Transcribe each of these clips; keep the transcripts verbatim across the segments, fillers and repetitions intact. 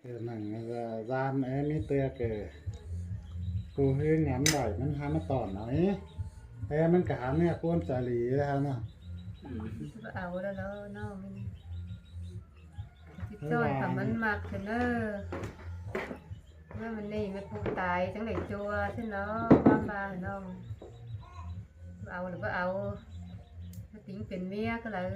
Nẳng, ơ, ꞌdan é ꞌmí ꞌtưa ꞌcọ, ꞌcu ꞌhứ ngắm đảy ꞌmắn há ꞌmá tỏn ꞌnọi. É ꞌmắn ꞌcọ há ꞌmía ꞌcuốn chaư đi ꞌlế há ꞌnọ. Au ꞌlẹo ꞌnọ ꞌmắn. Chít ꞌchoi khả ꞌmắn ꞌmặc ꞌcọ ꞌnớ. ꞌMắn ꞌmắn ꞌnị ꞌmắn ꞌpú tai chắng đảy ꞌchua ꞌsịn ꞌnọ, ꞌquám ꞌva ꞌnọng. Au ꞌlẹo báu au. ꞌMắn tính pên ꞌmía ꞌcọ ꞌlẹo.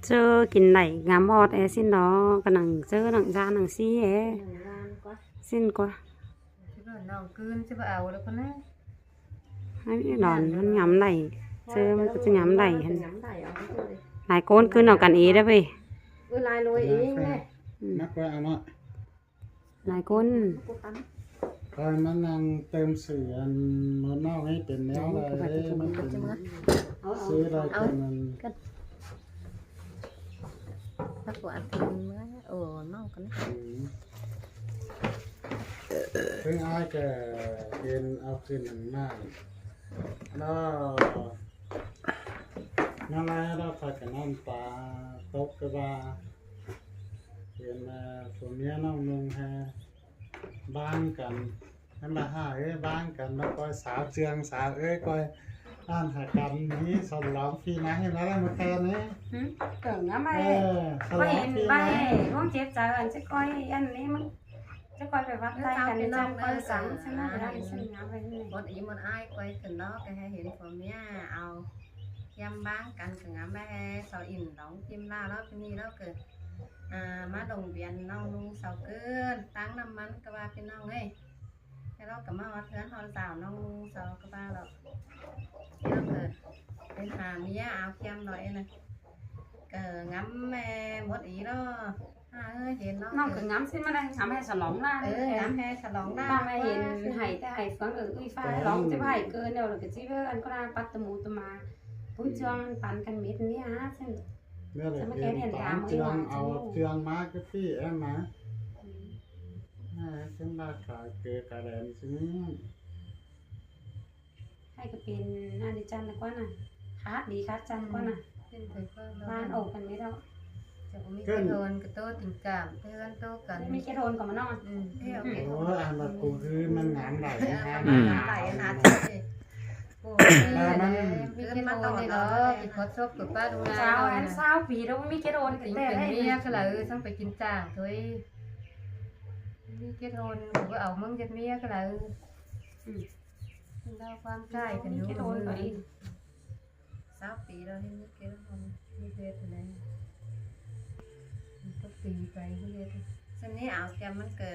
ꞌChớ kin đảy ngắm ꞌhọt é ꞌsịn ꞌnọ, ꞌcọ nẳng ꞌchớ nẳng ꞌdan nẳng ꞌsí é. ꞌSịn ꞌquá. Chứ báu ꞌnọng ꞌcứn, chứ báu au ꞌlẹo ꞌcọ ꞌnớ. Hák đon ꞌmắn ngắm đảy, ꞌchớ ꞌmắn ꞌcọ ꞌchớ ngắm đảy hăn. Lai ꞌcốn ꞌcứn au căn ế đá ꞌvế. Lai ꞌcốn. Coi ꞌmắn ꞌnăng tơm ꞌsự ăn ꞌmá ꞌnọng é pên ꞌnéo lai, ꞌmắn pên ꞌsứ lai pên ăn. Ơ, ꞌpứng ai ꞌcọ pên au ꞌcứn ăn ꞌmá. ꞌNọ, ꞌnọ lai ꞌlẹo ꞌphạ căn ꞌnặn ta tốc ꞌcọ ꞌva. Pên, ơ, phua ꞌmía ꞌnọng ꞌnung ꞌhứ ꞌváng căn. ꞌNặn ꞌva hả ới, ꞌváng căn ꞌlẹo ꞌcoi sáo ꞌchương sáo ới ꞌcoi ăn hả căn ꞌnị sổ lỏng phi ꞌnáng ꞌhứ ꞌva ꞌlẹo ꞌmá khen ꞌnị. Ơ, sổ lỏng phi ꞌnáng. Chứ ꞌcoi phải bắt tay căn ꞌnị chăng ꞌcoi sắm ꞌsịn ꞌnọ. Mốt ꞌí mốt ai ꞌcoi khửn ꞌnọ ꞌcọ hảư hên phua ꞌmía au ꞌhiám ꞌváng căn ꞌcọ ngắm ꞌva hả sau in lỏng phim ꞌlẹo ꞌlẹo ꞌpi ꞌnị ꞌlẹo ꞌcọ. À, ꞌmá lông piến ꞌnọng ꞌnung sau ꞌcứn, táng ꞌnặm ꞌmắn ꞌcọ ꞌva ꞌpi ꞌnọng ới. Hé ꞌlẹo ꞌcọ ꞌmá ꞌhọt ꞌhướn ꞌhọt dảo ꞌnọng ꞌnung sau ꞌcọ ꞌva ꞌlẹo. Hé ꞌlẹo ꞌcọ pên hả ꞌmía au ꞌhiám ꞌnọi ꞌnớ. ꞌCọ ngắm, ơ, mốt ꞌí ꞌlẹo. À, ơ, hên ꞌnọng. ꞌNọng ꞌcọ ngắm ꞌsịn ꞌmá ꞌnị, ngắm hảư sổ lỏng ꞌnặn. Ơ, ngắm hảư sổ lỏng ꞌnặn. Báu ꞌmá hên hảư ꞌtẹ hảư phướng ꞌlới ꞌphạ ꞌlẹo, chứ báu hảư ꞌcọ ꞌnẹo ꞌlẹo ꞌcọ ꞌchí ꞌvớ ăn ꞌcọ ꞌnạ pắt tơmú tơma. ꞌPứng ꞌchương păn căn mết ꞌnị hả ꞌsịn. ꞌNẹo ꞌlẹo ꞌchương păn ꞌchương au ꞌchương ꞌmá ꞌcọ ꞌpí é ꞌmá. À, ꞌchương ꞌva khải ꞌcọ khải đen ꞌsịn. Hảư ꞌcọ pên ăn đi chăn ꞌlẹo ꞌquá ꞌnạ. Khát đi khát chăn ꞌquá ꞌnạ. Pên ꞌtoi ꞌquá ꞌlẹo. ꞋVán ổ căn mết ꞌlẹo. Chả có ꞌmí kết hôn ꞌcọ ꞌtố tình cảm, ꞌtố ꞌhướn ꞌtố căn. ꞌMí kết hôn ꞌcọ ꞌmá ꞌnọ. Ừ, thế ok. Ôi, ăn ꞌva ꞌcu ꞌhứ ꞌmắn ngắm đảy hả. Ừ. Đảy hả. Ôi, ꞌva ꞌmắn ꞌmí kết hôn đi ꞌnọ, ꞌchí khót sốp ꞌcọ ꞌpá ꞌlum ꞌnạ. Chảu ăn ꞌnọ. Sáu pi ꞌlẹo ꞌmí kết hôn ꞌcọ ꞌtẹ. Tính pên ꞌmía ꞌcọ ꞌlẹo, ꞌsướng pay kin chang thôi. ꞌMí kết hôn ꞌcọ ꞌva au ꞌmướng ꞌdệt ꞌmía ꞌcọ ꞌlẹo. Ừ. Đau ꞌquám cai căn ꞌmí kết hôn ꞌcọ đi. Sáu pi ꞌlẹo hên ꞌmí kết hôn. ꞌMí kết hôn ꞌnị. Tốc pi pay ꞌmí kết. Sớm ꞌnị au ꞌhiám ꞌmắn ꞌcọ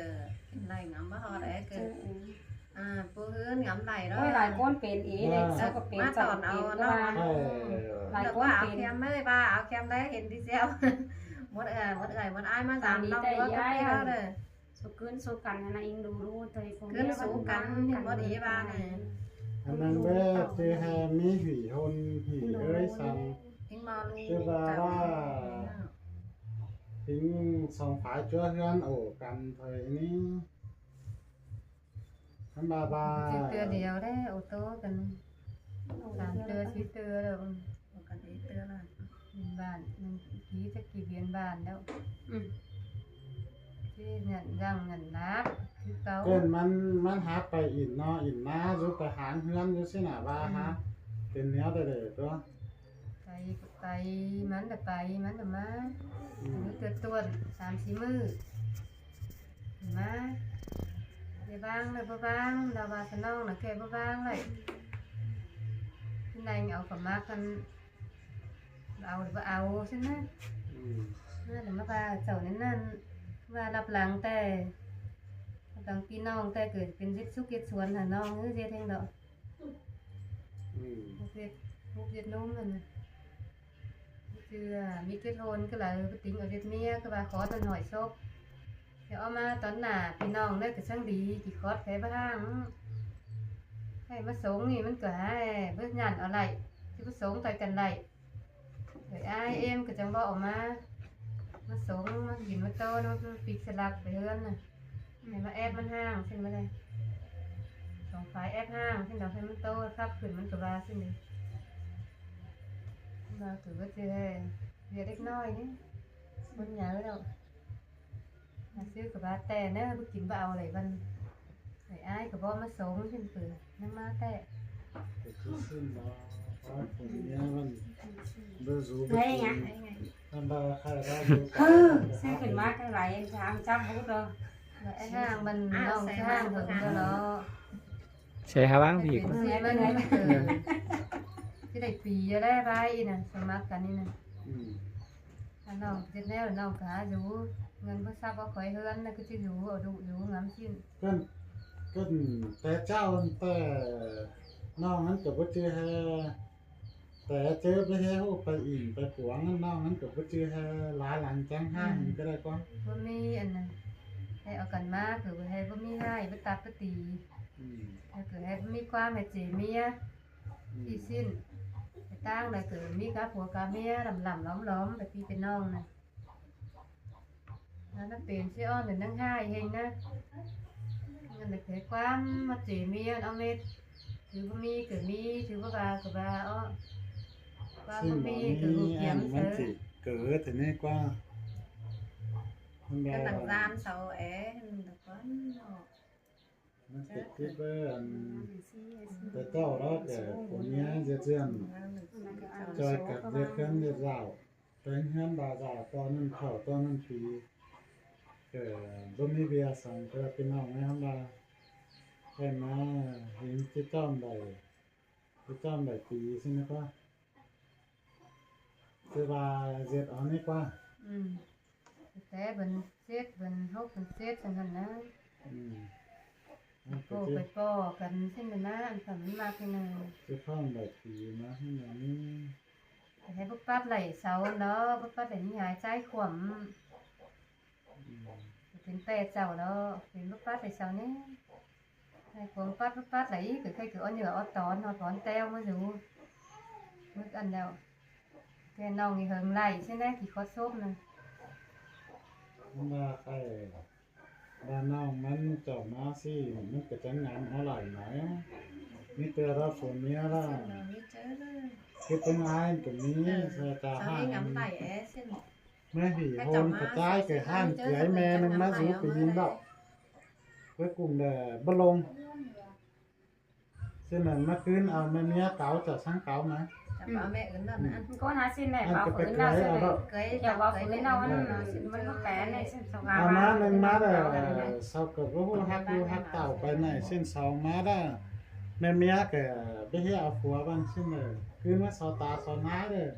đảy ngắm báu ꞌhọt é ꞌcọ. Ừ, ừ. À, ꞌpứng ꞌhướn ngắm đảy ꞌlẹo. Ôi, lai ꞌcốn pên ế đảy, sau ꞌcọ pên. Ơ, sau ꞌcọ pên, ꞌcọ ꞌva. Lai ꞌcốn pên. Au ꞌhiám ꞌmá ꞌva au ꞌhiám đảy hên đi ꞌsịu. Mốt, ơ, mốt ơi mốt ai ꞌmá dăm ꞌnọng ꞌlẹo ꞌcọ ꞌpéo ꞌlẹo. Sau ꞌcứn sau căn ꞌnặn ꞌnị ꞌnhính đu đu ꞌtoi phung ꞌcứn ꞌmía sau căn ꞌnặn hên mốt ꞌí ꞌva ꞌnị. Ăn ꞌnặn báu ꞌchư hảư ꞌmí hỉ hôn hỉ ới săng. ꞌNhính ꞌmo ꞌlum. ꞌCư ꞌva ꞌva ꞌpứng song phái ꞌchua ꞌhướn ổ căn thời ꞌnị. Hẳn ꞌva ꞌva. ꞌChư ꞌtưa điêu đé, ô tô căn. Tam ꞌtưa, sí ꞌtưa ꞌlẹo. Căn sí ꞌtưa ꞌlẹo. Biên bản, ꞌmắn ký chắc ký biên bản ꞌlẹo. Ừ. Chứ nhận rằng nhận nạp, chứ cáu. Tên ꞌmắn, ꞌmắn hák pay in ꞌnọ, in ꞌmá, dú pay háng ꞌhướn, dú ꞌsịn ꞌnạ ꞌva hák. Ừ. Tên ꞌnéo đảy đảy ꞌtưa. Pay, pay, ꞌmắn đảy pay, ꞌmắn đảy ꞌmá. Ừ. Dú ꞌtưa tuôn, tam sí ꞌmự. ꞌMá, ꞌdệt ꞌváng ꞌlẹo báu ꞌváng, đa ꞌva ꞌsa ꞌnọng ꞌnạ kẻ báu ꞌváng ꞌlẹo. Chứ ꞌnặn au khảu ꞌmặc căn au đảy báu au ꞌsịn ꞌnớ. Ừ. ꞌNặn đảy ꞌmá ꞌva chảu ꞌnặn ꞌnặn, ꞌva lắp lăng ꞌtẹ. Lắp lăng ꞌpi ꞌnọng ꞌtẹ ꞌcọ pên ꞌdệt súc ꞌdệt suôn hả ꞌnọng ꞌhứ ꞌdệt ꞌhêng đọ. Ừ. Hút ꞌdệt, hút ꞌdệt ꞌnôm ꞌnặn ꞌnạ. Chứ ꞌmí kết hôn ꞌcọ ꞌlẹo, ꞌpứng tính au ꞌdệt ꞌmía ꞌcọ ꞌva khót ꞌnặn hỏi sốp. Thế ók ꞌmá tón nả ꞌpi ꞌnọng ꞌnớ ꞌcọ ꞌsướng đi, ꞌchí khót phay báu háng. Hảư ꞌmá sống ꞌnị ꞌmắn ꞌcọ hảư báu nhẳn au đảy, chứ báu sống ꞌtoi căn đảy. Đảy ai êm ꞌcọ chắng báu au ꞌmá. ꞌMá sống, ꞌmá kin ꞌmá ꞌtố, ꞌmá pík ꞌsa lắc pay ꞌhướn ꞌnạ. Hảư ꞌmá ép ꞌmắn háng ꞌsịn ꞌmá đảy. Song phái ép háng ꞌsịn đaư, hảư ꞌmắn ꞌtố khắp khửn ꞌmắn ꞌcọ ꞌva ꞌsịn đaư. ꞌVa ꞌcọ ꞌcứ ꞌchư hảư ꞌviạk đéc ꞌnọi ꞌnị. ꞌMắn nháư ꞌlẹo. Hả, ꞌsứ ꞌcọ báu ꞌtẹ ꞌnớ, báu kin báu au đảy ꞌvắn. Đảy ai ꞌcọ báu ꞌmá sống ꞌsịn ꞌpưa, ꞌnhắng ꞌmá ꞌtẹ. Cái thứ xin đó, có của nhé ꞌvắn. Bơ rú bơ Đây kin. Nhá. ꞌVắn bơ khai bơ rú. Hứ, ꞌsứ ꞌcọ ꞌmá cái này em chăm chăm hút rồi. Đảy ai ꞌhang ꞌvắn ꞌnọng ꞌsứ ꞌhang hứng ꞌtọ lo. Sẽ hả bang vì Pên ꞌcọ. ꞌSị ꞌmắn ꞌnị ꞌcọ. Chứ đảy pí ꞌnhá ꞌlẹ ꞌvái ꞌnị ꞌnớ, sơ mắc căn ꞌnị ꞌnớ. Ừ. Ăn ꞌnọng ꞌdệt ꞌnéo ꞌnọng cá dú, ꞌngớn báu sắp báu khỏi ꞌhướn ꞌnớ ꞌcọ ꞌchí dú, au đu dú ngắm ꞌsịn. Căn, căn té ꞌchạu ꞌnặn té ꞌnọng ꞌnặn ꞌcọ báu ꞌchư ꞌhê, té ꞌchư báu ꞌhê ꞌhụ pay ỉn pay phuông ꞌnặn ꞌnọng ꞌnặn ꞌcọ báu ꞌchư ꞌhê, lá lăng chắng ꞌhại ꞌcọ đảy ꞌquá. Báu ꞌmí ăn ꞌnặn, ꞌhê au căn ꞌmá ꞌcọ ꞌhê báu ꞌmí ꞌhại, báu tắp báu tí. Ừ. ꞌHê ꞌcọ ꞌhê báu ꞌmí ꞌquám ꞌhê ꞌchí ꞌmía. Ừ. ꞌCị ꞌsịn. Pay ꞌtáng đảy ꞌcọ ꞌmí cá phua cá ꞌmía lăm lăm lóm lóm, pay ꞌpi pay ꞌnọng ꞌnặn. ꞌNặn ꞌnớ pên ꞌsứ ón đảy ꞌnhắng ꞌhại ꞌhêng ꞌnớ. ꞌNgăn đảy ꞌhê ꞌquám ꞌmá ꞌchí ꞌmía au mết. Chứ báu ꞌmí ꞌcọ ꞌmí, chứ báu ꞌva ꞌcọ ꞌva ó. ꞌQuám ꞌmá ꞌmí ꞌcọ ꞌhụ kiêm ăn ꞌmắn ꞌsớ. ꞌCị ꞌcọ thế ꞌnị ꞌquá. ꞌMắn ꞌva Căn lăng gian sau é, ꞌnặn ꞌquá. ꞌMắn ꞌcọ ꞌchí báu ăn, té ꞌchạu ꞌlẹo ꞌcọ phua ꞌmía ꞌdệt ꞌdượn. ꞌChoi cắp ꞌdệt ꞌkhớn ꞌdệt dảo. Téng ꞌhướn ba dảo ꞌto ꞌnặn khảu ꞌto ꞌnặn pí. ꞌCọ báu ꞌmí ꞌviạk săng ꞌcọ ꞌpi ꞌnọng ꞌnhá ꞌhăm ba. ꞌKhạy ꞌmá hên ꞌchí ꞌchom đảy, ꞌchí ꞌchom đảy pí ꞌsịn ꞌnớ ꞌquá. ꞌChớ ꞌva ꞌdệt au ꞌnị ꞌquá. Ừ. Té bươn chết, bươn hốc bươn chết săng hẳn ꞌnớ. Ừ. ꞌCọ ꞌcọ ꞌchí pay ꞌpo căn ꞌsịn ꞌnớ, ăn khảu ꞌmắn ꞌmặc ꞌnị ꞌnớ. ꞌChớ ꞌphắng đảy pí ꞌmá ꞌhướn ꞌnặn ꞌnị. Hê báu pắt đảy sau ꞌnớ, báu pắt đảy ꞌnị ꞌhại ꞌchái khuôm. Ừ. Pên ꞌtẹ sau ꞌnớ, pên báu pắt đảy sau ꞌnị. Hê khuôm pắt báu pắt đảy, ꞌcọ ꞌkhạy ꞌcọ au nhựa au tón, au tón ꞌteo ꞌmá dú. ꞌMứt ăn ꞌlẹo. ꞌKhạy ꞌnọng ꞌnị hơng đảy ꞌsịn ꞌnớ, kỉ khót sốp ꞌnớ. ꞌMá ꞌkhạy ba ꞌnọng ꞌmắn chảu ꞌmá ꞌsị, ꞌmắn ꞌcọ chắng ngắm au đảy nả. ꞌMí ꞌtưa ꞌlẹo phua ꞌmía ꞌlẹo. Chứ ꞌpứng ai ꞌcọ ꞌmí, sa ta ꞌhại. ꞌMá hỉ hôn ꞌcọ ꞌchái ꞌcọ ꞌhang ꞌchí ꞌmé ꞌnưng ꞌmá dú pí ꞌnặn ꞌlẹo. Cuối cùng đảy báu lông. ꞌSịn ꞌnặn ꞌmá ꞌcứn au ꞌmá ꞌmía cáu chảu ꞌsướng cáu ꞌmá. Chảu ꞌmá ꞌmẹ ứn ꞌnặn ꞌnặn. ꞌCọ ꞌnhá ꞌsịn ꞌnẹ, ꞌmá ꞌcọ ứn ꞌnặn ꞌsịn ꞌnẹ. Khay ꞌcọ ꞌmá ứn ꞌnặn ꞌnặn, ꞌmắn ꞌcọ pên ꞌnẹ ꞌsịn sau ꞌmá. Au ꞌmá ꞌnưng ꞌmá đảy, sau ꞌcọ báu ꞌhụ hák ꞌlụk hák tảu pay ꞌnị ꞌsịn sau ꞌmá đảy. ꞌMẹ ꞌmía ꞌcọ báu ꞌhế au phua ꞌvắn ꞌsịn đảy. ꞌCứn ꞌmá sau ta sau ꞌnái đảy.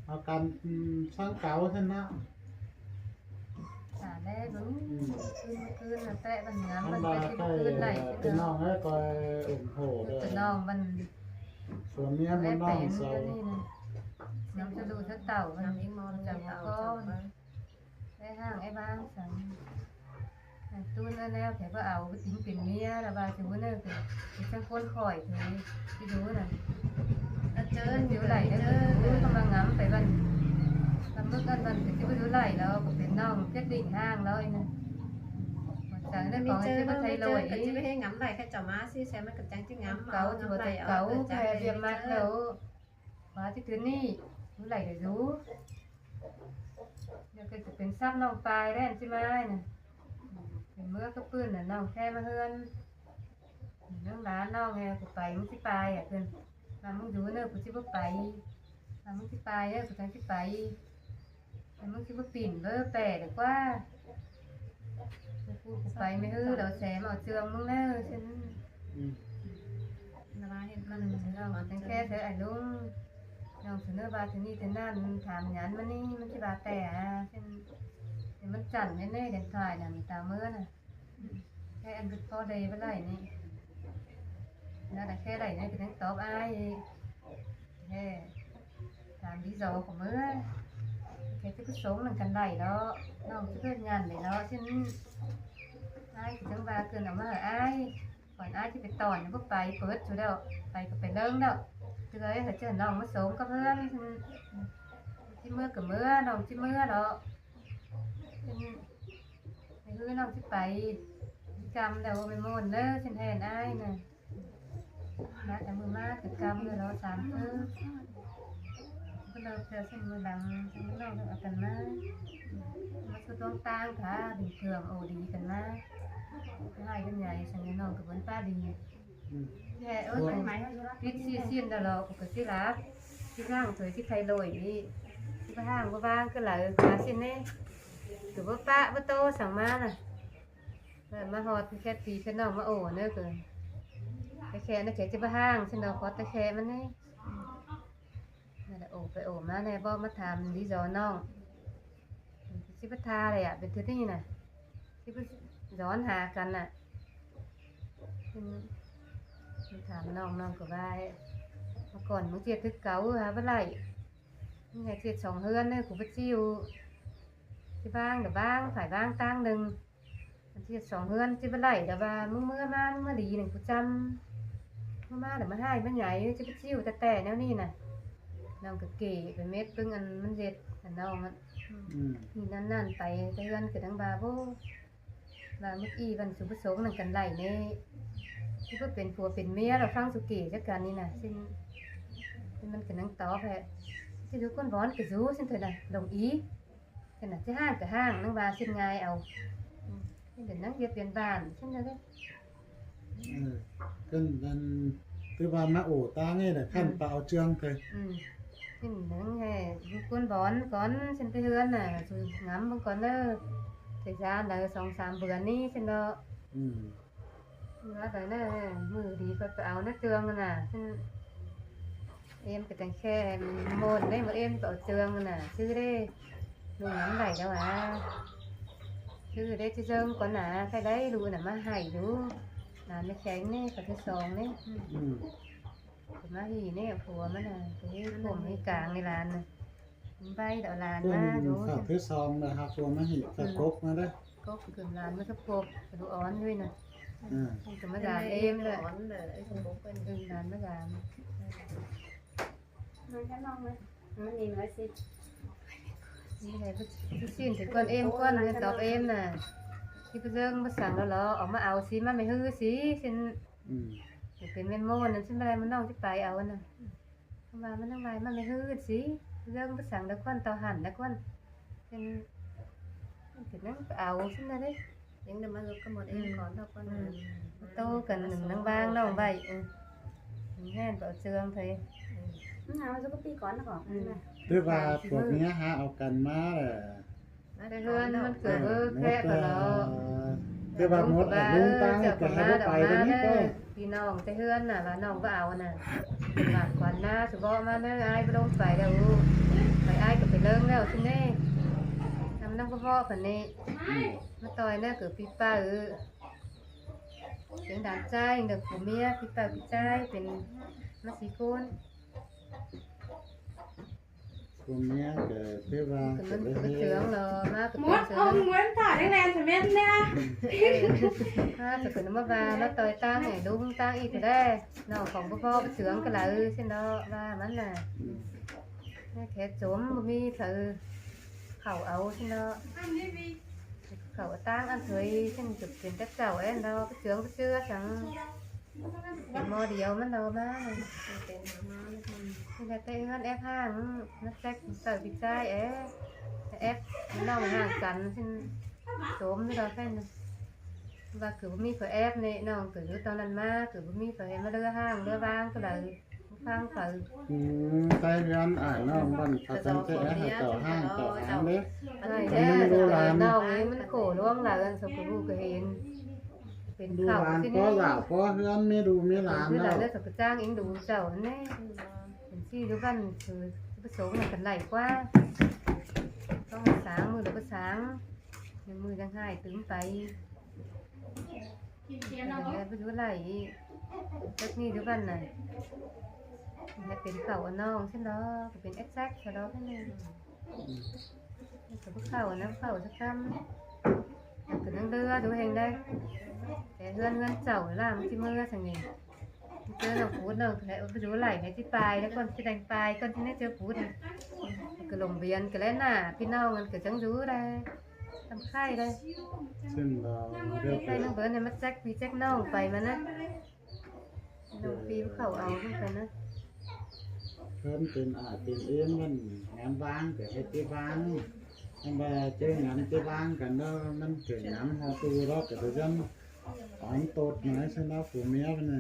Au căn, ừ, ꞌsướng cáu ꞌsịn ꞌnớ. Chả lẽ báu, ꞌcứn, ꞌcứn ꞌnặn ꞌtẹ ꞌvắn ngắm ꞌvắn ꞌcọ ꞌchí báu ꞌcứn đảy ꞌcọ. Pi ꞌnọng ꞌcọ ủng hộ đảy. Pi ꞌnọng ꞌvắn phua ꞌmía ꞌmá ꞌnọng sau. Ngắm ꞌchớ ꞌlụk ꞌchớ tảu ꞌvắn. Ngắm ꞌính ꞌmo ꞌchớ tảu ꞌchớ ꞌvắn. Ê ꞌhang ê ꞌváng săng. Ăn ꞌtún ꞌnớ ꞌnéo kẻ báu au báu tính pên ꞌmía ꞌlẹo ꞌva ꞌchớ ꞌnớ ꞌcọ, ꞌchớ ꞌcốn khỏi ꞌchớ, ꞌchớ ꞌnớ. ꞌChớ ꞌchớ đảy ꞌnớ ꞌcọ ꞌcọ ꞌmá ngắm pay ꞌvắn. Lăm ꞌmứt ꞌnặn ꞌvắn ꞌcọ ꞌchí báu đảy ꞌlẹo, ꞌcọ pên ꞌnọng quyết định ꞌhang ꞌlẹo ꞌnị. Săng ꞌnớ ꞌcọ ꞌchí báu thay đổi. ꞌCọ ꞌchí báu ꞌhế ngắm đảy, ꞌkhạy chảu ꞌmá ꞌsị, ꞌsướng ꞌmá ꞌcọ chắng ꞌchí ngắm. Cáu ꞌchớ ꞌcọ cáu, ꞌkhạy ꞌviạk ꞌmặc ꞌlẹo. ꞌVa ꞌchí ꞌtứ ꞌnị, dú đảy đảy dú. ꞌNéo ꞌcọ pên sắp ꞌnọng pay ꞌlẹo ꞌchí ꞌmá ꞌnị. Pên ꞌmứa cá ꞌpưn ꞌnặn ꞌnọng ꞌkhé ꞌmá ꞌhướn. ꞌNưng đá ꞌnọng ꞌnị, ꞌcọ pay ꞌmắn ꞌchí pay ꞌcọ ꞌcứn. ꞌVa ꞌmắn dú ꞌnớ ꞌcọ ꞌchí báu pay. ꞌVa ꞌmắn ꞌchí pay ꞌnớ ꞌcọ chắng ꞌchí pay. ꞌVa ꞌmắn ꞌchí báu pên báu pay đảy ꞌquá. ꞌCọ pay ꞌmá ꞌhứ ꞌlẹo ꞌsém au ꞌchương ꞌmắn ꞌnớ ꞌsịn. Ừ. ꞌNọng ꞌchắng ꞌkhé ꞌsớ ải ꞌlung. ꞌNọng ꞌsớ ꞌnớ ꞌva ꞌtứ ꞌnị ꞌtứ ꞌnặn tham nhắn ꞌmắn ꞌnị ꞌmắn ꞌchí ꞌva ꞌtẹ hả. ꞌSịn, ꞌmắn chẳn ꞌnị ꞌnị điện thoại ꞌnặn táo ꞌmứa ꞌnặn. ꞌKhạy ăn ꞌcọ đảy báu đảy ꞌnị. ꞌNặn ꞌkhạy đảy ꞌnị ꞌcọ chắng tóp ai. ꞌKhạy tham lý do ꞌcọ ꞌmứa. ꞌKhạy ꞌchí báu sống ꞌnặn căn đảy ꞌlẹo. ꞌNọng ꞌchí báu nhẳn đảy ꞌlẹo ꞌsịn. Ai ꞌcọ chắng ꞌva ꞌcứn au ꞌmá hảư ai. Khỏi ai ꞌchí pay tỏn báu pay pớt ꞌchu ꞌlẹo. Pay ꞌcọ pay ꞌlớng ꞌlẹo. ꞌChớ ꞌcọ ꞌchớ ꞌnọng ꞌmá sống cắp ꞌhướn. ꞌChí ꞌmứa ꞌcọ ꞌmứa, ꞌnọng ꞌchí ꞌmứa ꞌlẹo. ꞌMí ꞌhứ ꞌnọng ꞌchí pay. ꞌChí căm ꞌlẹo ꞌmí ꞌmôn ꞌnớ ꞌsịn hên ai ꞌnớ. ꞌMá ꞌcọ ꞌmứ ꞌmá ꞌcọ căm ꞌlẹo ꞌlẹo sam ꞌcứ. Cú đaư ꞌchưa ꞌsịn ꞌmưa đăm, ꞌsịn ꞌcọ ꞌnọng ꞌnưng au căn ꞌmá. ꞌMá sú ꞌtong ꞌtáng cá, bình thường ổ đi căn ꞌmá. Hai căn ꞌnhái, săng ꞌnị ꞌnọng ꞌcọ bớn ꞌpá đi. ꞌHẹ ớ, ꞌmá ꞌmí ꞌsịn ꞌsịn đa lo, ꞌcọ ꞌcọ ꞌchí láp. ꞌChí ꞌváng thôi ꞌchí thay đổi đi. ꞌChí báu ꞌháng báu ꞌváng ꞌcọ đaư cá ꞌsịn ꞌnị. ꞌCọ báu ꞌpá báu ꞌtố săng ꞌmá ꞌnạ. ꞌMá ꞌhọt ꞌkhẹt ꞌpi ꞌkhẹt ꞌnọng ꞌmá ổ ꞌnớ ꞌcọ. Té ꞌkhẹ ꞌnị ꞌkhẹ ꞌchí báu ꞌháng ꞌsịn lo, ꞌhọt té ꞌkhẹ ꞌmắn ꞌnị. ꞌNa đa ổ pay ổ ꞌmá ꞌnị bók ꞌmá tham đi do ꞌnọng. ꞌChí báu tha đảy ꞌa, pên thứ ꞌnị ꞌnạ. ꞌChí báu dón ha căn ꞌnạ. ꞌMá tham ꞌnọng, ꞌnọng ꞌcọ ꞌva ꞌmá cỏn ꞌmướng ꞌdệt thứ cáu ha báu đảy. ꞌMướng ꞌdệt song ꞌhướn ꞌnị ꞌcọ báu ꞌchịu. ꞌChí ꞌváng đảy ꞌváng, phải ꞌváng ꞌtáng ꞌnưng. ꞌDệt song ꞌhướn ꞌchí báu đảy đa ꞌva ꞌmướng ꞌmưa ꞌmá, ꞌmướng ꞌmưa đi ꞌnưng ꞌcọ ꞌchăm. ꞌMưa ꞌmá đảy ꞌmá ꞌhại ꞌmá ꞌnhái, ꞌchí báu ꞌchịu ꞌtẹ ꞌtẹ ꞌnéo ꞌnị ꞌnạ. ꞌNọng ꞌcọ kể pay mết ꞌpứng ăn ꞌmắn ꞌdệt ăn ꞌnọng ꞌnặn. ꞌNị ꞌnặn ꞌnặn pay té ꞌhướn ꞌcọ đang ꞌva bố. ꞌVa ꞌmự ꞌnị ꞌvắn sú báu sống ꞌnăng căn đảy ꞌnị. ꞌChí báu pên phua pên ꞌmía lo, ꞌphắng sú kể chắc căn ꞌnị ꞌnạ. ꞌSịn, ꞌsịn ꞌmắn ꞌcọ đang tóp ꞌhẹ. ꞌChí dú ꞌcốn bón ꞌcọ dú ꞌsịn thôi ꞌnạ, đồng ý. Thế ꞌnạ, ꞌchí ꞌháng ꞌcọ ꞌháng, ꞌnăng ꞌva ꞌsịn ꞌngai au. ꞌSịn đảy ꞌnăng ꞌdệt biên bản ꞌsịn đảy. Căn, căn, ꞌtứ ꞌva ꞌmá ổ ꞌtáng ꞌnị đảy khăn páo ꞌchương thôi. ꞌSịn ꞌnăng ꞌhẹ dú ꞌcốn bón cón ꞌsịn té ꞌhướn ꞌnạ, dú ngắm ꞌpứng cón ꞌnớ. Thời gian đaư song sam bươn ꞌnị ꞌsịn lo. ꞌNa đaư ꞌnớ, ꞌmự đi ꞌcọ pay au ꞌnớ ꞌchương ꞌnạ. ꞌSịn ꞌếm ꞌcọ teng ꞌkhẹ ꞌmôn ꞌnị, ꞌmự ꞌếm ꞌcọ au ꞌchương ꞌnạ, ꞌchư đảy. ꞌLụk ngắm đảy đaư ꞌva. ꞌChư đảy ꞌchí ꞌdớng cón ꞌnạ, khay đảy ꞌlụk ꞌnạ ꞌmá ꞌhại dú. Đàn ꞌmá kheng ꞌnị, ꞌcọ thứ song ꞌnị. ꞌCọ ꞌmá hỉ ꞌnị, phua ꞌmắn ꞌnạ, ꞌcọ hí phôm hí cang ꞌnị đàn ꞌnạ. ꞌMắn ꞌvạy đảy đàn ꞌmá dú. Thứ song ꞌnạ ha phua ꞌmá hỉ, ꞌcọ cốc ꞌnạ đảy. Cốc ꞌcọ đàn ꞌmá sắp cốc, ꞌcọ dú ón ꞌnị ꞌnạ. ꞌCọ ꞌmá đàn ꞌếm đảy. Đàn ꞌmá đàn. ꞌNị đảy, ꞌchí ꞌsịn té ꞌcốn ꞌếm ꞌcốn ꞌnị tóp ꞌếm ꞌnạ. ꞌChí báu ꞌdớng báu săng lo lo, au ꞌmá au ꞌsứ, ꞌmá ꞌmí ꞌhứ ꞌsứ, ꞌsịn. ꞌCọ pên ꞌmen ꞌmôn ꞌnặn ꞌsịn, ꞌmá đảy ꞌmá ꞌnọng ꞌchí pay au ꞌnạ. ꞌVa ꞌmá ꞌnăng ꞌvạy ꞌmá ꞌmí ꞌhứ ꞌsứ, ꞌdớng báu săng đa ꞌcốn, tau hẳn đa ꞌcốn. ꞌSịn, ꞌcọ ꞌnăng au ꞌsịn ꞌnạ đảy. ꞌTô căn ꞌnưng ꞌnăng ꞌváng ꞌnọng ꞌvạy. ꞌNhẹn páo ꞌchương thôi. ꞌTứ ꞌva phua ꞌmía ha au căn ꞌmá đa. Té ꞌhướn ꞌmắn ꞌcọ báu khé ꞌcọ lo. Té ꞌva mốt ꞌlụk ꞌtáng ꞌcọ hảư báu pay đảy ꞌnị ꞌcọ. ꞌPi ꞌnọng té ꞌhướn ꞌnạ, ꞌva ꞌnọng báu au ꞌnạ. Bản quan ꞌná sú bók ꞌmá ꞌnớ, ai báu ꞌlống pay đaư. Pay ai ꞌcọ pay ꞌlớng ꞌlẹo ꞌsịn ꞌnị. ꞌTan ꞌnọng báu bók ꞌphắn ꞌnị. ꞌMá ꞌtoi ꞌnớ ꞌcọ ꞌpi ꞌpạ ư. Pên đàn ꞌchái đaư phủ ꞌmía, ꞌpi ꞌpạ ꞌpi ꞌchái, pên ꞌmá ꞌsị ꞌcốn. Phủ ꞌmía ꞌcọ té ꞌva ꞌcọ ꞌmắn ꞌcọ ꞌchưa lo, ꞌmá ꞌcọ ꞌmốt ꞌchưa ông lo. Nguyễn Thoại đang đèn phải mến nha. ꞌMá ꞌcọ ꞌcọ ꞌmá ꞌva ꞌmá ꞌtoi ꞌtáng ꞌnị, đúng ꞌtáng ꞌnị thôi đé. ꞌNọng khong báu bók ꞌchưa ꞌcọ đaư ꞌsịn lo, ꞌva ꞌmắn ꞌnạ. ꞌNa khé chốm báu ꞌmí phaư khảu au ꞌsịn lo. Khảu ꞌtáng ăn thôi ꞌsịn, chụp pên tép chảu ên lo, báu ꞌchưa báu ꞌchưa săng. ꞌMo điêu ꞌmắn lo ꞌmá. ꞌNị ꞌla té ꞌhướn ép ꞌháng, ꞌmá check phaư ꞌpi ꞌchái é. Ép ꞌnọng ꞌháng căn ꞌsịn, chốm ꞌnị lo khay ꞌnị. ꞌVa ꞌcọ báu ꞌmí phaư ép ꞌnị, ꞌnọng ꞌcọ dú ꞌtoi ꞌnặn ꞌmá, ꞌcọ báu ꞌmí phaư é ꞌmá ꞌlứa ꞌháng ꞌlứa ꞌváng ꞌcọ đaư. ꞌPhắng phaư. ꞌTáy ꞌhướn ải ꞌnọng băn khảu căn té é hảư chảu ꞌháng chảu ꞌháng đé. ꞌNọng ꞌmắn khổ ꞌluống đaư ăn sọc ꞌcọ ꞌhụ ꞌcọ hên. Pên khảu ꞌsịn ꞌnị. Báu ꞌhướn ꞌmí đu ꞌmí lan ꞌlẹo. Sọc ꞌcọ ꞌchang ꞌính đu chảu ꞌnị. Pên ꞌchí dú băn ꞌcọ báu sống ꞌnặn căn đảy ꞌquá. ꞌCọ ꞌmá sáng ꞌmự đaư báu sáng. ꞌMự đang ꞌhại tứm pay. Báu dú đảy. Chắc ꞌnị dú băn ꞌnạ. ꞌNị pên khảu ăn ꞌnọng ꞌsịn lo, ꞌcọ pên ép sét lo ꞌnị. ꞌCọ báu khảu ꞌnạ, khảu sắp ꞌchăm. ꞌCọ ꞌnăng ꞌlứa dú ꞌhêng đaư. Té ꞌhướn ꞌhướn chảu ꞌlam ꞌchí ꞌmưa săng ꞌnị. ꞌChớ ꞌnọng pút ꞌnọng ꞌcọ báu dú đảy ꞌnị, ꞌchí pay ꞌnị, ꞌcốn ꞌchí đeng pay, ꞌcốn ꞌchí ꞌnị ꞌchớ pút ꞌnị. ꞌCọ lông viên ꞌcọ ꞌlé ꞌnạ, ꞌpi ꞌnọng ăn ꞌcọ chắng dú đaư. Tăm khay đaư. ꞌSịn lo, khay ꞌnưng bớn ꞌnị ꞌmá check ꞌpi check ꞌnọng pay ꞌmắn ꞌnạ. ꞌNọng ꞌpi khảu au ꞌnưng pay ꞌnạ. ꞌPhớn pên ải pên ꞌếm ꞌmắn ngắm ꞌváng ꞌcọ ꞌhế ꞌchí ꞌváng. ꞌMắn ꞌva ꞌchớ ngắm ꞌchí ꞌváng căn ꞌnớ ꞌmắn ꞌcọ ngắm ꞌhọt tu ꞌló ꞌcọ ꞌcọ ꞌdệt ꞌdọn ꞌtột ꞌnọi ꞌsịn ꞌnớ phủ ꞌmía ꞌnớ.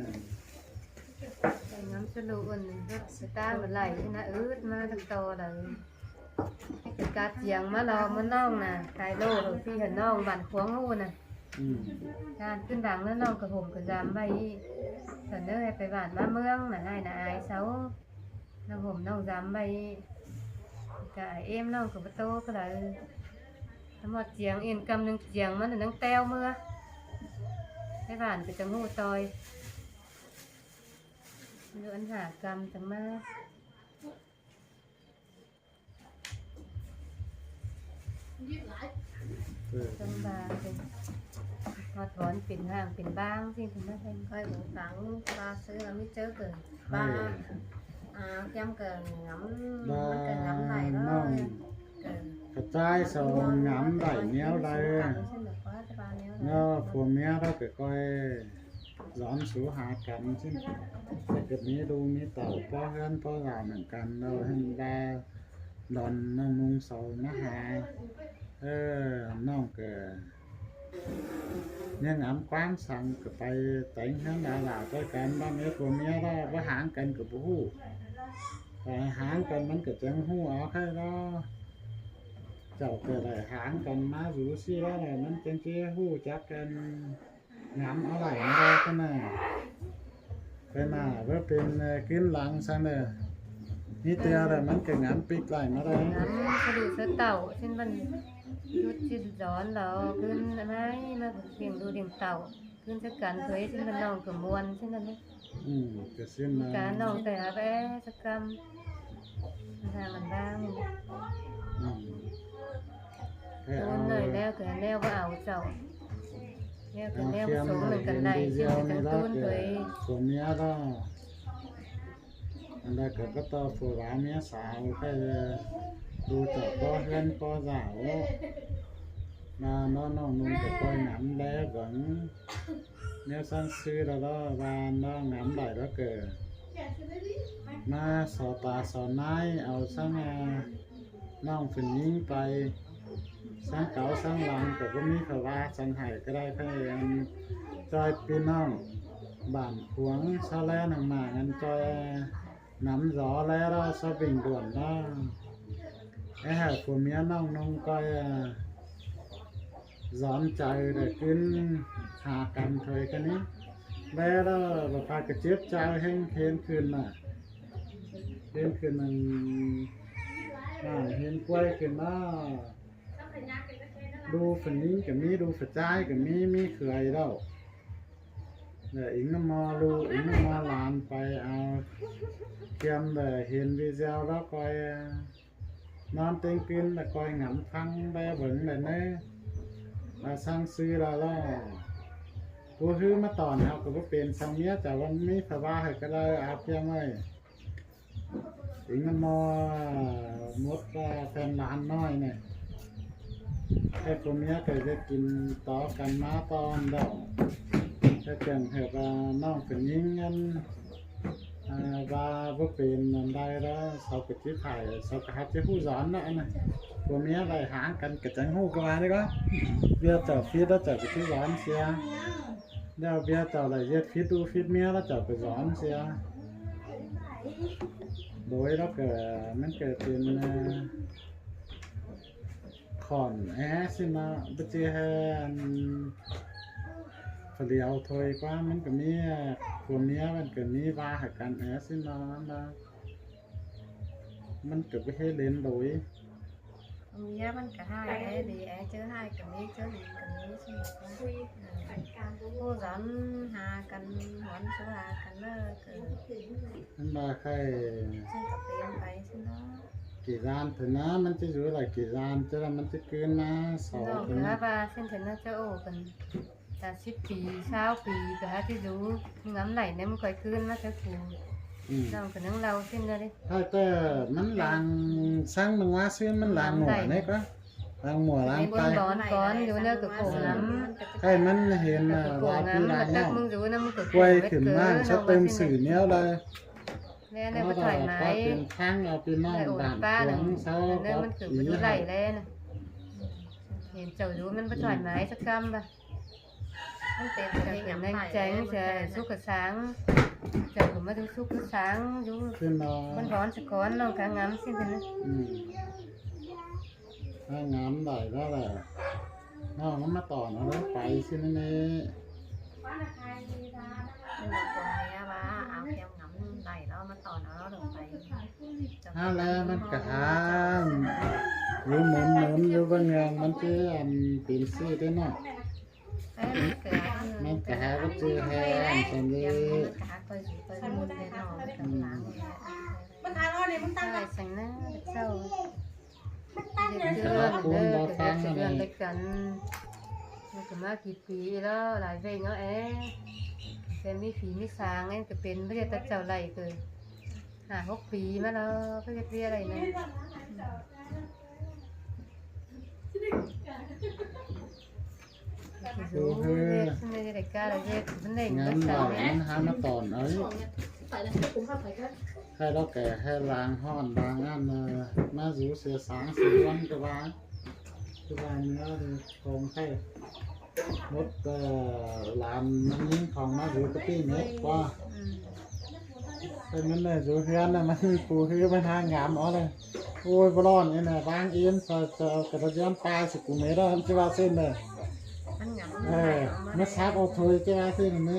Ngắm ꞌsứ ꞌlụk ꞌnị ꞌsứ ꞌtáng ꞌmá lai ꞌnị ứt ꞌmá tắc ꞌto lai. Ꞌcọ ꞌcát chiêng ꞌmá lo ꞌmá ꞌnọng ꞌnạ, tai ꞌlô hảư ꞌpi hảư ꞌnọng bản khuống ꞌhụ ꞌnạ. Ừ. ꞌTan ꞌcứn đăng ꞌnớ ꞌnọng ꞌcọ hổm ꞌcọ dăm ꞌvạy. Tỏn ꞌnớ ꞌhế pay bản ꞌmá ꞌmướng ꞌnạ, ꞌnị ꞌnạ ai sau. ꞌNọng hổm ꞌnọng dăm ꞌvạy. ꞌCọ ải ꞌếm ꞌnọng ꞌcọ báu ꞌtố ꞌcọ lai. ꞌTan ꞌmọt chiêng, yên ꞌcắm ꞌnưng chiêng ꞌmắn ꞌnưng ꞌteo ꞌmưa. Pay bản ꞌcọ chắng ꞌhụ ꞌtoi. ꞌLụk ăn hả ꞌcắm chắng ꞌmá. Chắng ꞌva chắng ꞌhọt bón pên hàng pên ꞌváng ꞌsịn ꞌtẹ ꞌnớ. Khỏi báu ꞌváng ꞌva ꞌsứ ꞌmá ꞌmí ꞌchớ ꞌcọ ꞌva. À, kem ꞌcọ ngắm, ꞌva ꞌmắn ꞌcọ ngắm đảy ꞌnớ. ꞌNọng ꞌcọ ꞌcọ ꞌchái sau ngắm đảy ꞌnéo đaư. ꞋNọ phủ ꞌmía ꞌló ꞌcọ ꞌcoi dón sú ha căn ꞌsịn. ꞋTẹ ꞌcọ ꞌmí ꞌlụk ꞌmí tảu ꞌpó ꞌhướn ꞌpó dao nẳng căn ꞌnớ ꞌhên ꞌva đon ꞌnọng ꞌnung sau ꞌmá ha. Ơ, ꞌnọng ꞌcọ ꞌnhá ngắm ꞌquám săng ꞌcọ pay téng ꞌhướn đa đảo ꞌtoi căn ꞌva ꞌmía phủ ꞌmía ꞌló báu háng căn ꞌcọ báu ꞌhụ. Pay háng căn ꞌmắn ꞌcọ chắng ꞌhụ ók ꞌhại ꞌló. Chảu ꞌcọ đảy háng căn ꞌmá dú ꞌsị ꞌló đảy ꞌmắn chắng ꞌchí ꞌhụ chắc căn. Ngắm ók đảy ꞌmá đaư ꞌcọ ꞌnạ. Pay ꞌmá báu pên, ơ, ꞌcứn lăng săng ꞌnớ. ꞌNị ꞌtưa đảy ꞌmắn ꞌcọ ngắm píc đảy ꞌmá đaư. Ngắm ꞌsứ ꞌlụk ꞌsứ tảu ꞌsịn ꞌvắn ꞌdệt ꞌchí dón lo ꞌcứn ꞌnị ꞌmá ꞌliệng ꞌlụk ꞌliệng tảu. ꞌCứn ꞌsứ căn thôi ꞌsịn ꞌvắn ꞌnọng ꞌcọ ꞌmuôn ꞌsịn ꞌnặn ꞌnị. Ừ, ꞌcọ ꞌsịn ꞌnặn. Cá ꞌnọng ꞌcọ hả ꞌvạy ꞌsứ ꞌcắm. Hả ꞌmắn ꞌváng. Ừ. ꞌTôn ꞌnọi ꞌlẹo ꞌcọ ꞌnéo báu au chảu. ꞌNéo ꞌcọ ꞌnéo báu sông nẳng căn đảy ꞌsịn ꞌcọ chắng ꞌtôn thôi. Phủ ꞌmía ꞌló. Ăn đaư ꞌcọ báu ꞌto phủ ꞌva ꞌmía sau ꞌcọ đu chảu ꞌpó ꞌhướn ꞌpó dao. ꞌMá ꞌnọng ꞌnung ꞌcọ ꞌcoi ngắm đé bớng. ꞌNéo ꞌsướng ꞌsứ đaư ꞌló ꞌva ꞌnọng ngắm đảy ꞌló ꞌcọ ꞌmá so ta so ꞌnái au ꞌsướng, a, ꞌnọng phủ ꞌnhính pay. ꞌSướng cáu ꞌsướng lăng ꞌcọ báu ꞌmí pha ꞌva săng hảư ꞌcọ đảy ꞌkhạy ăn ꞌchoi ꞌpi ꞌnọng bản khuống ꞌsá ꞌlé nẳng mả ăn ꞌchoi, a, nắm gió ꞌlé ꞌló ꞌsá bình luận ꞌnớ. É hảư phủ ꞌmía ꞌnọng ꞌnung ꞌcoi, a, dón chaư đảy ꞌcứn ha căn thôi ꞌcọ ꞌnị. ꞌLé ꞌló ꞌva pha ꞌcọ chếp chaư ꞌhéng hên khửn ꞌnạ. Hên khửn nẳng, à, hên ꞌquái khửn ꞌnạ. Đu phủ ꞌnhính ꞌcọ ꞌmí, đu phủ ꞌchái ꞌcọ ꞌmí, ꞌmí khưai ꞌlẹo. Đảy ính ꞌmá ꞌmo ꞌlụk, ính ꞌmá ꞌmo lan pay au. Kem đảy hên video ꞌló ꞌcoi, a, ꞌnón ꞌtếng ꞌcứn đảy ꞌcoi ngắm ꞌphắng đé bớng đảy ꞌnớ. ꞌVa săng ꞌsứ đaư ꞌló. Pú ꞌhứ ꞌmá tỏn ꞌhụ ꞌcọ báu pên săng ꞌmía chảu ꞌva ꞌmí pha ꞌva hảư ꞌcọ đảy au kem ơi. Ính ꞌmá ꞌmo mốt, a, ꞌphén lan ꞌnọi ꞌnị. Hảư phủ ꞌmía ꞌcọ ꞌdệt kin tó căn ꞌmá ꞌtọn đảy. Hảư căn hảư ꞌva ꞌnọng phủ ꞌnhính ăn, a, ꞌva báu pên ăn đảy ꞌló, sau ꞌcọ chếp thải, sau ꞌcọ hák chếp ꞌhụ dón ꞌnớ ꞌnị. Phủ ꞌmía đảy háng căn ꞌcọ chắng ꞌhụ ꞌcọ ꞌva đảy ꞌcọ. ꞌViạk chảu phít ꞌló chảu ꞌcọ chếp dón sia. ꞌLẹo ꞌviạk chảu đảy ꞌdệt phít ꞌlụk phít ꞌmía ꞌló chảu ꞌcọ dón sia. Đối ꞌló ꞌcọ ꞌmắn ꞌcọ pên, a, khỏn é ꞌsịn ꞌnớ, báu ꞌchí hên ăn phủ điêu thôi ꞌquá, ꞌmắn ꞌcọ ꞌmí, a, phủ ꞌmía ꞌmắn ꞌcọ ꞌmí ꞌva hảư căn é ꞌsịn ꞌnớ ꞌnớ. ꞌMắn ꞌcọ báu ꞌhế lên đối. Phủ ꞌmía ꞌmắn ꞌcọ ꞌhại é đi, é ꞌchớ ꞌhại ꞌcọ ꞌmí, ꞌchớ đi ꞌcọ ꞌmí ꞌsịn ꞌnớ. Ơ, ꞌhụ dón ha căn, huốn sú ha căn ꞌnớ ꞌcọ. ꞌMắn ꞌva ꞌkhạy ꞌsịn ꞌcọ pên pay ꞌsịn ꞌnớ. Kỉ dan thôi ꞌnớ, ꞌmắn ꞌchí dú đảy kỉ dan, ꞌchớ ꞌlẹo ꞌmắn ꞌchí ꞌcứn ꞌmá, sau ꞌnọng căn ꞌcọ ꞌva ꞌva ꞌsịn thôi ꞌnớ, ꞌchớ ổ căn ta síp pi, ꞌsáo pi ꞌcọ hák ꞌchí dú, ngắm đảy ꞌnị ꞌmắn ꞌcoi ꞌcứn ꞌmá ꞌchớ phủ. Ừ. ꞌNọng ꞌcọ ꞌnưng lau ꞌsịn ꞌnớ đi. Hảư ꞌtẹ ꞌmắn lang săng ꞌmắn ꞌva ꞌsứ ꞌmắn lang mủa ꞌnị ꞌquá. Lang mủa lang pay. Bón bón dú ꞌnớ ꞌcọ khổ lắm. Hảư ꞌmắn hên, a, ꞌcọ khổ lắm, ꞌmắn tắc ꞌmứng dú ꞌnớ ꞌmắn ꞌcọ khổ lắm. Quay khửn ꞌmá ꞌsớ tơm ꞌsứ ꞌnéo đaư. ꞌLẹo ꞌnị báu thoải mái. Pên tháng ꞌlẹo ꞌpi ꞌnọng bản ꞌpá cuông ꞌnưng, sau ꞌnị báu ꞌmắn ꞌcọ ꞌmí ꞌmí ꞌdú ꞌlới ꞌlới ꞌnị. Hên chảu dú ꞌmắn báu thoải mái sắc ꞌcắm ꞌva. ꞌMắn pên chảu ꞌcọ ꞌnăng chắng, chảu súc ꞌcọ sáng. Chảu ꞌcọ ꞌmá dú súc ꞌcọ sáng dú. ꞌMắn bón sắc cón ꞌnọng cá ngắm ꞌsịn ꞌnị. Ngắm đảy ꞌlẹo ꞌnị. ꞌNọng ꞌmá tỏn au ꞌlới pay ꞌsịn ꞌnị. ꞌMắn báu cuông ꞌmía ꞌva au kem ngắm đảy ꞌlẹo ꞌmá tỏn au ꞌlới pay. ꞌHá ꞌlẹo ꞌmắn ꞌcọ hák dú mớn mớn dú ꞌcọ ꞌnhắng ꞌmắn ꞌchí ăn pên ꞌsị ꞌtẹ ꞌnọ. ꞌMắn ꞌcọ hák ꞌcọ ꞌchí hák ăn song đi. ꞌMắn ꞌcọ hák ꞌcọ dú ꞌcọ mớn ꞌtẹ ꞌnọ. ꞌMắn hák ꞌlẹo ꞌnị ꞌmắn tăng ꞌlẹo. Seng ꞌnớ, sau. ꞌCọ hák ꞌcốn báu tháng ꞌnị. ꞌCọ ꞌmá kỉ pi ꞌlẹo lai ꞌvạy ꞌnớ é. ꞌCọ ꞌmí phi ꞌmí sáng ꞌnị ꞌcọ pên báu ꞌdệt ta chảu đảy ꞌcọ hả hốc pi ꞌmá ꞌlẹo báu ꞌdệt ꞌviạk đảy ꞌnị. Dú ꞌhứ. Ngắm đảy ꞌmắn hák ꞌmá tỏn au. Khay ꞌlẹo ꞌcọ ꞌhứ lăng ꞌhọn lăng ăn ꞌnị, ꞌmá dú sia sáng sia ꞌhướn ꞌcọ ꞌva. ꞌCọ ꞌva ꞌnị đi khong khay. Mốt, ơ, lan ꞌmắn ꞌnhính khong ꞌmá dú ꞌcọ ꞌpi ꞌnị ꞌquá. Khay ꞌmắn ꞌnị dú ꞌhướn ꞌnị ꞌmắn pú ꞌhứ ꞌmắn hák ngắm au ꞌlới. Ôi, báu ꞌlọn ꞌnị ꞌnị, ꞌváng ꞌếm, ꞌchọ, ꞌchọ, ꞌchọ ꞌcọ ta ꞌdiến pay sia cu mết ꞌnị, ꞌchí ꞌva ꞌsịn ꞌnị. ꞌMắn ngắm. Ơ, ꞌmá sắp au thôi ꞌchí ꞌva ꞌsịn ꞌnị.